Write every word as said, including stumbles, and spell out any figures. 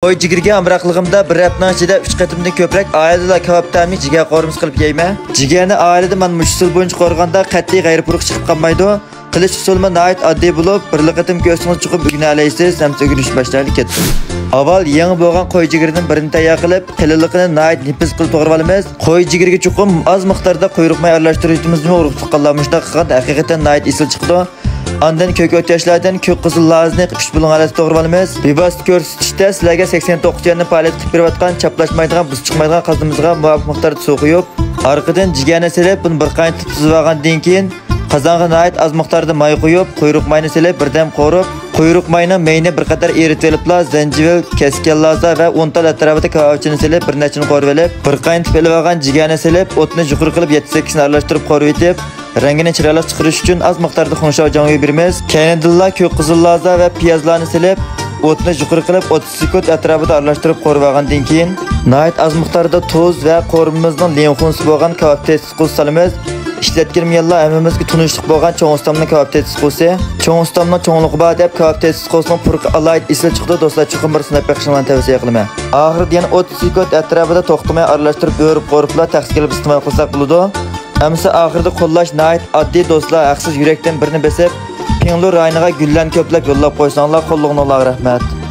قوي جىگىرىگە ئامراقلىقىمدا بىر ھەپتىنىڭ ئىچىدە ئۈچ قېتىمدىن كۆپرەك ئائىلىدىلا كاۋاپ تەمى جىگەر قورۇمىسى قىلىپ يەيمەن. جىگەرنى ئائىلىدە مانا مۇشۇ ئۇسۇل بويىچە قورۇغاندا قەتئىي غەيرىي پۇرىقى چىقىپ قالمايدۇ. قىلىش ئۇسۇلىمۇ ناھايىتى ئاددىي بولۇپ، بىرلا قېتىم كۆرسىڭىز چوقۇم ئۆگىنەلەيسىز. ئەمسە ئۆگىنىش باشلايلى، كەتتۇق. ئاۋۋال يېڭى بوغان قوي جىگىرىدىن بىرنى تەييار قىلىپ، قېلىنلىقىنى ناھايىتى نېپىز قىلىپ توغرىۋالىمىز. قوي جىگىرىگە چوقۇم ئاز مىقداردا قۇيرۇق ماي ئارىلاشتۇرۇۋېتىمىزمۇ ئۇرۇقلۇق قىلغان، مۇشۇنداق قىلغاندا ھەقىقەتەن ناھايىتى ئېسىل چىقىدۇ. ئاندىن كۆك ئۆت ياشلاردىن كۆك قىزىل لازىنى ئۈچ بۇلۇڭ ھالەتتە توغرىۋالىمىز. بىۋاسىتە كۆرسىتىشتە سىلەرگە سەكسەن توققۇز يۈەندىن پائالىيەت قىلىپ بېرىۋاتقان چاپلاشمايدىغان، بۇس چىقمايدىغان قازىنىمىزغا مۇۋاپىق مىقداردا سۇ قۇيۇپ، ئارقىدىن جىگەرنى سېلىپ، بۇنى بىر قاينىتىپ سۈزۈۋالغاندىن كېيىن، قازانغا ناھايىتى ئاز مىقداردا ماي قۇيۇپ، قۇيرۇق ماينى سېلىپ، بىردەم قورۇپ، قۇيرۇق ماينىڭ مېيىنى بىر قەدەر ئېرىتىۋېلىپلا، زەنجىۋىل، كەسكەن لازا ۋە ئون تال ئەتراپىدا كاۋاپچىنى سېلىپ، بىر نەچچىنى قورۇۋېلىپ، بىر قاينىتىپ ئېلىۋالغان جىگەرنى سېلىپ، ئوتنى يۇقىرى قىلىپ يەتتە سەككىزنى ئارىلاشتۇرۇپ قورۇۋېتىپ، رەڭگىنى چىرايلىق چىقىرىش ئۈچۈن ئاز مىقداردا خۇڭشاۋ جاڭيۇ بېرىمىز. كەينىدىنلا كۆك قىزىل لازا ۋە پىيازلارنى سېلىپ، ئوتنى يۇقىرى قىلىپ، ئوتتۇز سېكۇنت ئەتراپىدا ئارىلاشتۇرۇپ قورۇۋالغاندىن كېيىن، ناھايىتى ئاز مىقداردا تۇز ۋە قورۇمىمىزنىڭ ليەنخۇنسى بولغان كاۋاپ تېتىتقۇسى سالىمىز. ئىشلەتكىنىم يەنىلا ھەممىمىزگە تونۇشلۇق بولغان چوڭ ئۇستامنىڭ كاۋاپ تېتىتقۇسى. چوڭ ئۇستامنىڭ چوڭلۇقى بار دەپ، كاۋاپ تېتىتقۇسىنىڭ پۇرىقى ئالاھىدە ئېسىل چىقىدۇ. دوستلار، چوقۇم بىر سىناپ بېقىشىڭلارنى تەۋسىيە قىلىمەن. ئاخىرىدا يەنە ئوتتۇز سېكۇنت ئەتراپىدا توختىماي ئارىلاشتۇرۇپ، ئۆرۈپ، قورۇپلا تەخسە كېلىپ ئىستېمال قىلساق بولىدۇ. ئەمىسە ئاخىرىدا قوللاش ناھايىتى ئاددىي، دوستلار، ھەقسىز يۈرەكتىن بىرنى بېسىپ، پىڭلۇ رايونىغا گۈللەرنى كۆپلەپ يوللاپ قويساڭلار، قوللىغىنىڭلارغا رەھمەت.